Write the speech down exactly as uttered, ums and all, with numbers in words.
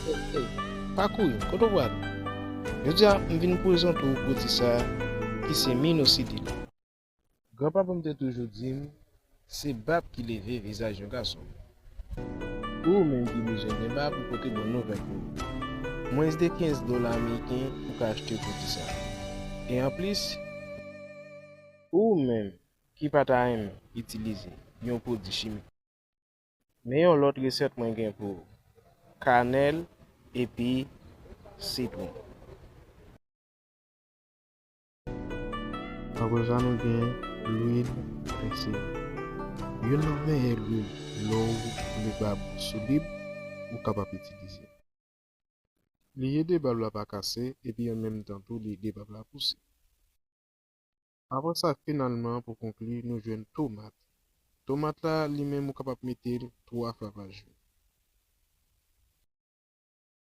Ey, ey, pa kouri, kote w prale? Jodi a, m vin prezante w pwodui sa a, ki se minosidil. Granpapa m te toujou di m, se bab ki leve vizaj yon gason. Pou ou menm ki bezwen gen bab, m pote bon nouvèl pou ou. Mwens de kenz dola ameriken, ou ka achte pwodui sa. E anplis, ou menm ki pa ta renmen itilize yon pwodui chimik, men yon lòt resèt mwen gen pou ou, kanèl epi sitwon. Apre sa, nou gen lwil pèsili. Youn nan meyè lwil lè w vle bab solid ou kapab itilize. Li ede bab la pa kase epi an menm tan tou li ede bab la pouse. Apre sa, finalman, pou konkli, nou jwenn tomat. Tomat la, li menm, ou kapab mete l twa fwa pa jou.